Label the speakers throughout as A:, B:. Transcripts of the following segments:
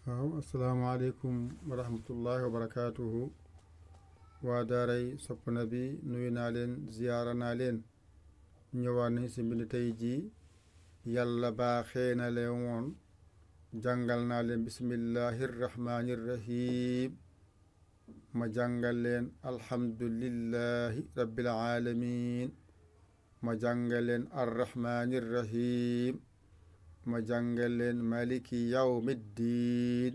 A: waaw asalaamaaleykum wa rahmatullahi wa barakaatuhu waa daaray sopp na bi nuyu naa leen ziyaara naa leen ñëwaat nañ si mbind tey jii yàlla baaxee na leen woon jàngal naa leen bismillahi rrahmani rrahim ma jàngal leen alhamdulillahi rabbil alamin ma jàngal leen arrahmani rrahim ma jàngal leen maliki yawmiddin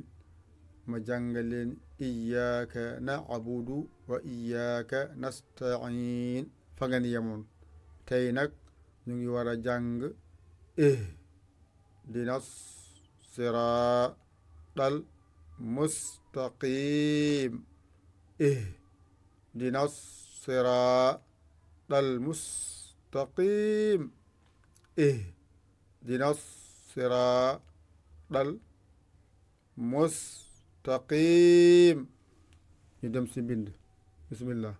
A: ma jàngal leen iyyaka na'budu wa iyyaka nasta'in fa ngeen yemoon tey nag ñu ngi war a jàng ihdina siraatal mustaqim ihdina siraatal mustaqim ihdina siraatal mustaqim ñu dem si mbind bismillah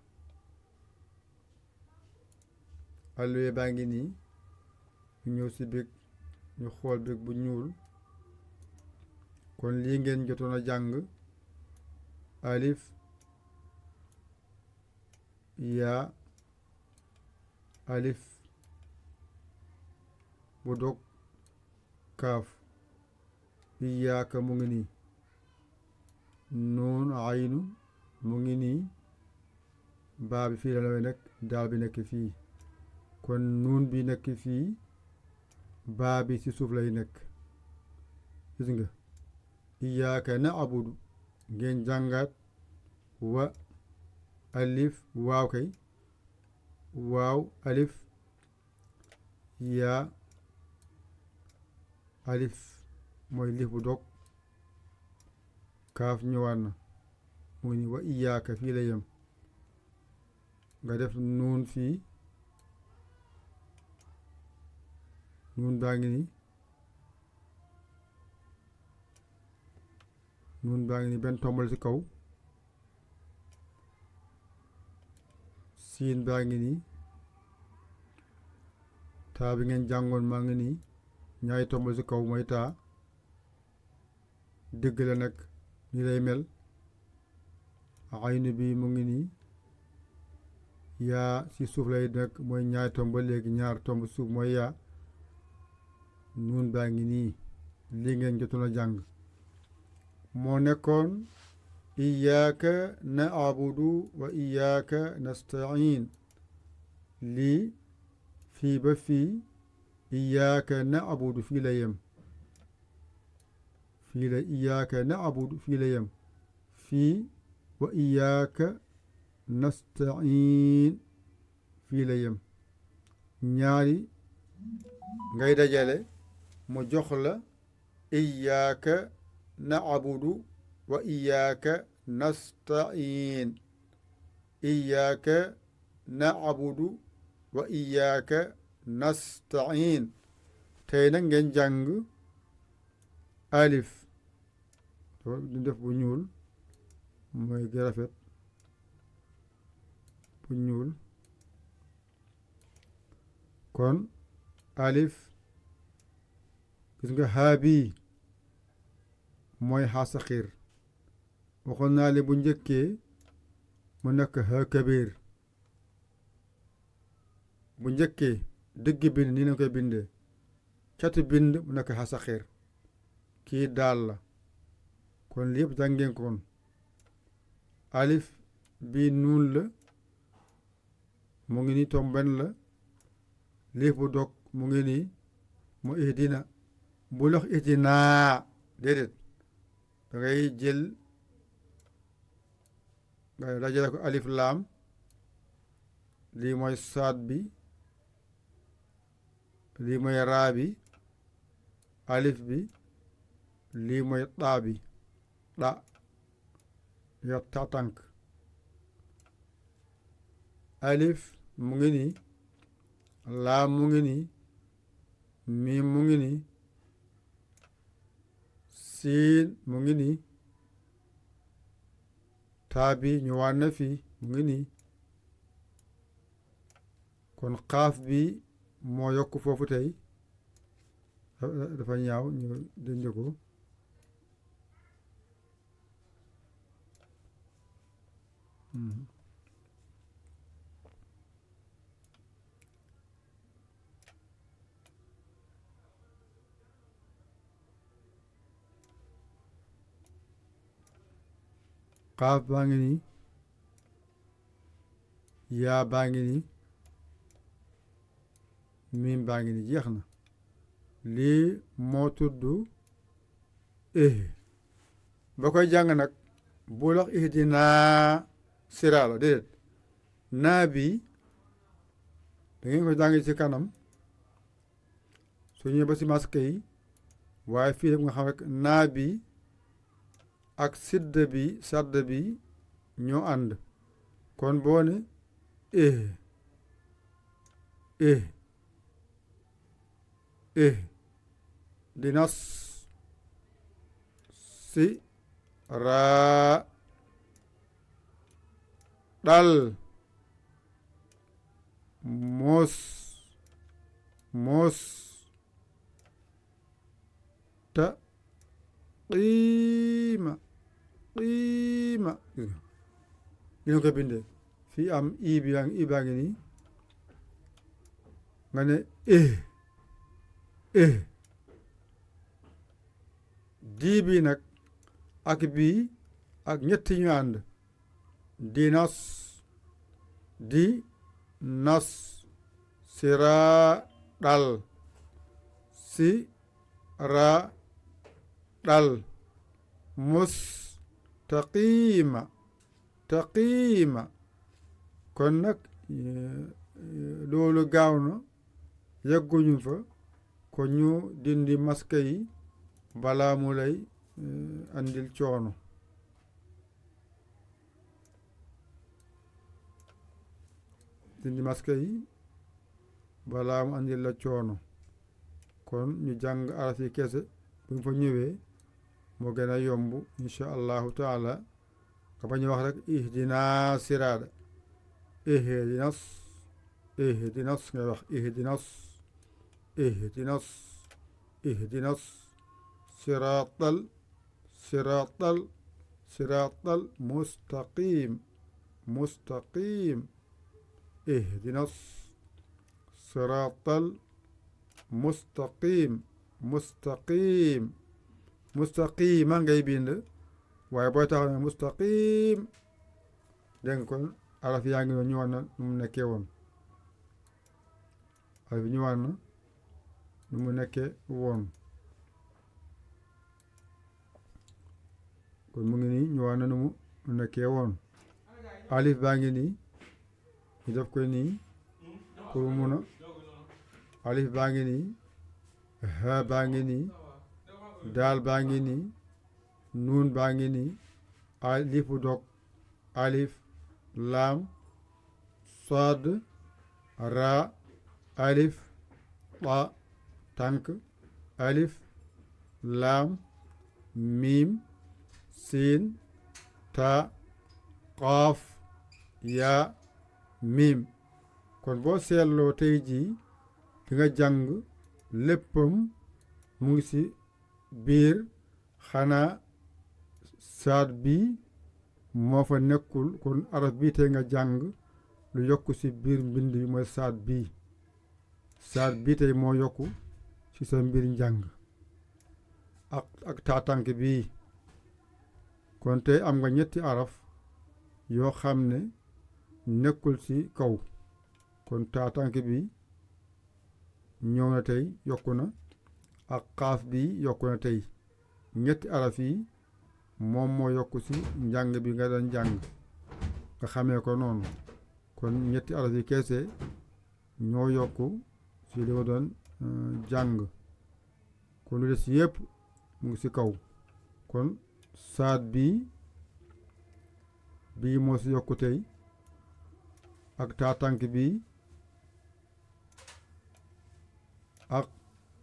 A: alluwe baa ngi nii ñu ñëw si big ñu xool big bu ñuul kon lii ngeen jotoon a jàng alif yaa alif bu dog kaaf iyaaka mu ngi nii nuun aynu mu ngi nii baa bi fii la lay nekk daal bi nekk fii kon nuun bi nekk fii baa bi ci suuf lay nekk gis nga iyaaka na abudu ngeen jàngaat wa alif waaw kay waaw alif yaa alif mooy lif bu dog kaaf ñëwaat na mu ngi ni wa iyaaka fii la yem nga def nuun fii nuun baa ngi ni nuun baa ngi ni benn tombal ci kaw siin baa ngi nii taa bi ngeen jàngoon maa ngi nii ñaari tombal ci kaw mooy taa dëgg la nag ni lay mel aynu bi mu ngi nii yaa ci suuf lay nekk mooy ñaari tomb ba léegi ñaar tomb suuf mooy yaa nuun baa ngi nii lii ngeen jotoon a jàng moo nekkoon iyaaka na'budu wa iyaaka nasta'in lii fii ba fii iyaaka na'budu fii la yem fii la iyaaka na'budu fii la yem fii wa iyaaka nasta'in fii la yem ñaari ngay dajale mu jox la iyaaka na'budu wa iyaaka nasta'in iyaaka na'budu wa iyaaka nasta'in tey nag ngeen jàng alif du def bu ñuul mooy gi rafet bu ñuul kon alif gis nga haa bii mooy xaa saxiir waxoon naa le bu njëkkee mu nekk haa kabiir bu njëkkee dëgg bind nii na koy bindee catu bind mu nekk xaa saxiir kii daal la kon li yëpp jàngeen koon alif bii nuun la mu ngi nii tomben la liif bu dog mu ngi nii mu ihdina bu lox ihdinaa déedéet da ngay jël nga dajale ko alif laam lii mooy saad bi lii mooy raa bi alif bi lii mooy daa bi da yor tatank alif mu ngi nii laam mu ngi nii miim mu ngi nii siin mu ngi nii taa bi ñëwaat na fii mu ngi nii kon xaaf bi moo yokk foofu tey dafa ñaaw ñu dënd ko xaaf baa ngi nii yaa baa ngi nii miim baa ngi nii jeex na lii moo tudd ba koy jàng nag bu wax ihdinaa siraala déedéet naa bi da ngeen ko jàng ci kanam su ñëwee ba ci maska yi waaye fii def nga xam rek naa bi ak sidd bi sadd bi ñoo ànd kon boo ne dinas si raa dal mos ta qiima ñu ko bindee fii am i baa ngi nii nga ne dii bi nag ak bii ak ñetti ñu ànd di nas siraa dal si ra dal taqiima kon nag loolu gaaw na yegguñu fa ko ñu dindi maska yi balaa mu lay andil coono dindi maska yi balaa mu andil la coono kon ñu jàng araf yi kese bu ñu fa ñëwee moo gën a yomb insha allahu taala nga bañ wax rek ihdinaa siraada ihdinas ngay wax ihdinas siraatal mustaqim ihdinas siraatal mustaqima ngay bind waaye booy taxaw ne mustaqim dégg nga kon araf yaa ngi noonu ñëwaat na nu mu nekkee woon araf yi ñëwaat na nu mu nekkee woon kon mu ngi nii ñëwaat na nu mu nekkee woon alif baa ngi nii ñu def koy nii pour mun a alif baa ngi nii ha baa ngi nii daal baa ngi nii nuun baa ngi nii alifu dog alif laam saad ra alif ta tànk alif laam miim siin ta qaaf yaa miim kon boo seetloo tey jii di nga jàng léppam mu ngi ci biir xanaa saat bi moo fa nekkul kon araf bii tey nga jàng lu yokk ci biir mbind bi mooy saat bii tey moo yokku ci sa mbir njàng ak taatank bii kon tey am nga ñetti araf yoo xam ne nekkul ci kaw kon taatank bi ñëw na tey yokku na ak xaaf bi yokku na tey ñetti araf yi moom moo yokku ci njàng bi nga doon jàng nga xamee ko noonu kon ñetti araf yi keese ñoo yokku ci li nga doon jàng kon lu des yëpp mu ngi ci kaw kon saat bii moo ci yokku tey ak taatank bi ak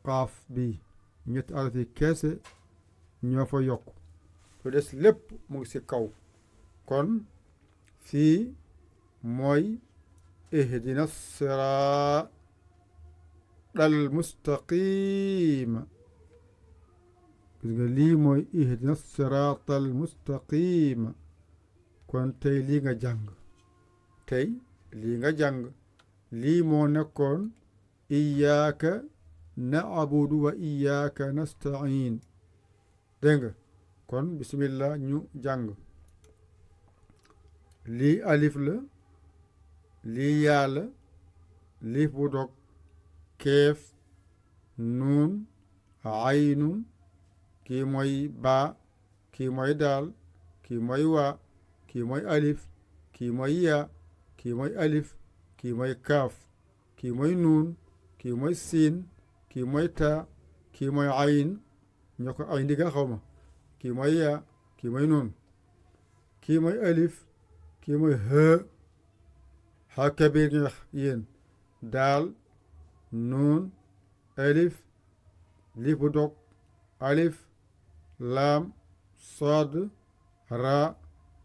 A: xaaf bi ñetti araf yi keese ñoo fa yokk lu des lépp mu ngi ci kaw kon fii mooy ihdina siraatal mustaqima gis nga lii mooy ihdina siraatal mustaqima kon tey lii nga jàng tey lii nga jàng lii moo nekkoon iyaaka na'budu wa iyaaka nasta'in dégg nga kon bismillah ñu jàng lii alif la lii yaa la liif bu dog keef nuun aynun kii mooy baa kii mooy daal kii mooy waa kii mooy alif kii mooy yaa kii mooy alif kii mooy kaaf kii mooy nuun kii mooy siin kii mooy taa kii mooy ayn ñoo ko ay ndigal xaw ma kii mooy yaa kii mooy nuun kii mooy alif kii mooy hë xaa kabir ñu wax yéen daal nuun alif liif bu dog alif laam sood raa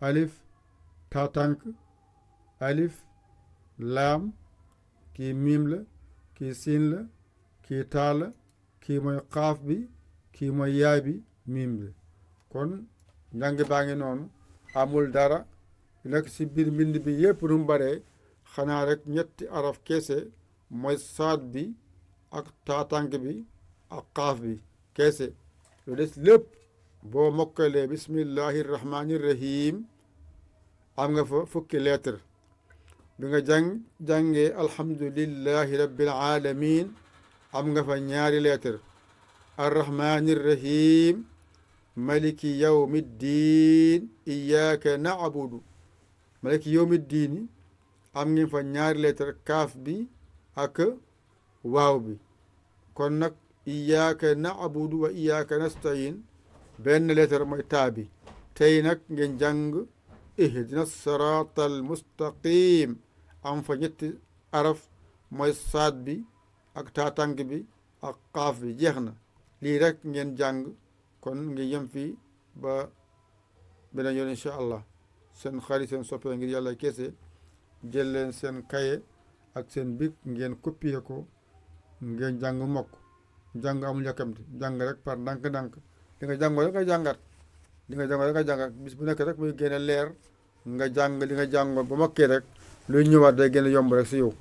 A: alif taatank alif laam kii miim la kii siin la kii taa la kii mooy xaaf bi kii mooy yaay bi miim bi kon njàng baa ngi noonu amul dara nekk ci biir mbind bi yépp nu mu baree xanaa rek ñetti araf keese mooy saad bi ak taatank bi ak xaaf bi keese lu des lépp boo mokkalee bismillahi rahmani rahim am nga fa fukki lettre bi nga jàngee alhamdulillahi rabbil alamin am nga fa ñaari lettre arrahmani rahim maliki yawmi ddin iyyaka na'budu maliki yawmi ddiini am ngeen fa ñaari lettre kaaf bi ak waaw bi kon nag iyyaka na'budu wa iyyaka nasta'in benn lettre mooy taa bi tey nag ngeen jàng ihdina sirata al mustaqim am fa ñetti araf mooy saad bi ak taatank bi ak xaaf bi jeex na lii rek ngeen jàng kon ngi yem fii ba beneen yoon incha allah seen xarit seen soppee ngir yàlla kese jël leen seen kaye ak seen bic ngeen copier ko ngeen jàng mokk jàng amul yàkkamti jàng rek par ndànk-ndànk li nga jàngoo rek nga jàngat li nga jàngoo rek nga jàngat bis bu nekk rek muy gën a leer nga jàng li nga jàngoon ba mokkee rek luy ñëwaat day gën a yomb rek si yow